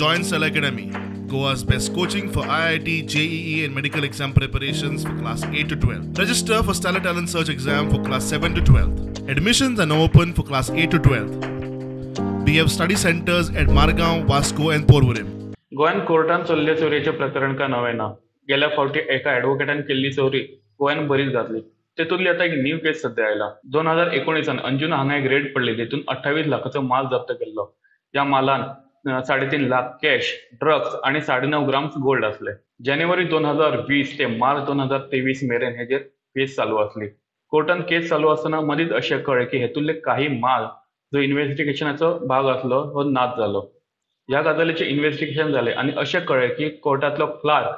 Join Stellar Academy, Goa's best coaching for IIT, JEE and medical exam preparations for class 8 to 12. Register for Stellar Talent Search exam for class 7 to 12. Admissions are now open for class 8 to 12. We have study centers at Margao, Vasco and Porvorim. गोंयांत कोर्टान चल्ले चोरयेचें प्रकरण काय नवें ना. गेल्या फावटी एका एडवोकेटान केल्ली चोरी गोंयांत बरीच गाजली. तेतूंतली आतां एक न्यू केस सद्या आयला. 2019 अंजुना हांगा एक रेड पडली, तेतून 28 लाखाचो माल जप्त केल्लो. ह्या मालान 3.5 लाख कॅश, ड्रग्स आनी 9.5 ग्राम्स गोल्ड आसले. जानेवारी 2020 ते मार्च 2023 मेरेन हेजेर केस चालू आसली. कोर्टान केस चालू आसतना मदींच अशें कळ्ळें की हेतूंतले काही माल जो इन्व्हेस्टिगेशनाचो भाग आसलो हो नाच जालो. ह्या गजालीचें इन्व्हेस्टिगेशन जालें आनी अशें कळ्ळें की कोर्टांतलो क्लार्क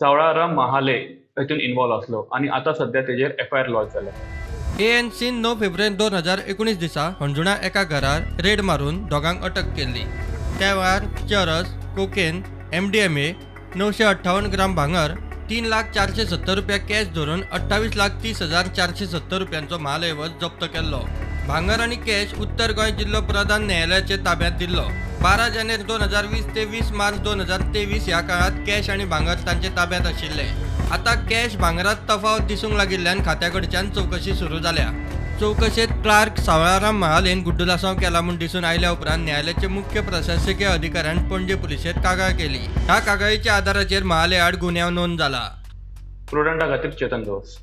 सावळाराम महाले हेतून इन्वॉल्व आसलो आनी आतां सद्या तेजेर एफआयआर लॉज जाल्या. एएनसीन 9 फेब्रुवारी 2019 दिसा हणजुणा एका घरार रेड मारून दोगांक अटक केल्ली. त्या वेळार चरस, कोकेन, एमडीएमए, 958 ग्राम भांगर, 3,00,470 रुपया कॅश धरून 28,30,470 रुपयांचो म्हाल ऐवज जप्त केल्लो. भांगर आनी कॅश उत्तर गोंय जिल्लो प्रधान न्यायालयाचे ताब्यांत दिल्लो. 12 जानेर 2020 ते 20 मार्च 2023 ह्या काळांत कॅश आनी भांगर तांचे ताब्यांत आशिल्ले. आतां कॅश भांगरात तफावत दिसूंक लागिल्ल्यान खात्या कडच्यान चवकशी सुरू जाल्या. चवकशेंत क्लार्क सावळाराम महालेन गुड्डुलासांव केला म्हूण दिसून आयल्या उपरांत न्यायालयाचे मुख्य प्रशासकीय अधिकाऱ्यान पणजे पुलिशेंत कागाळ केली. ह्या कागाळीच्या आदाराचेर महाले आड गुन्यांव नोंद जाला. प्रुडंटा खातीर चेतन गवस.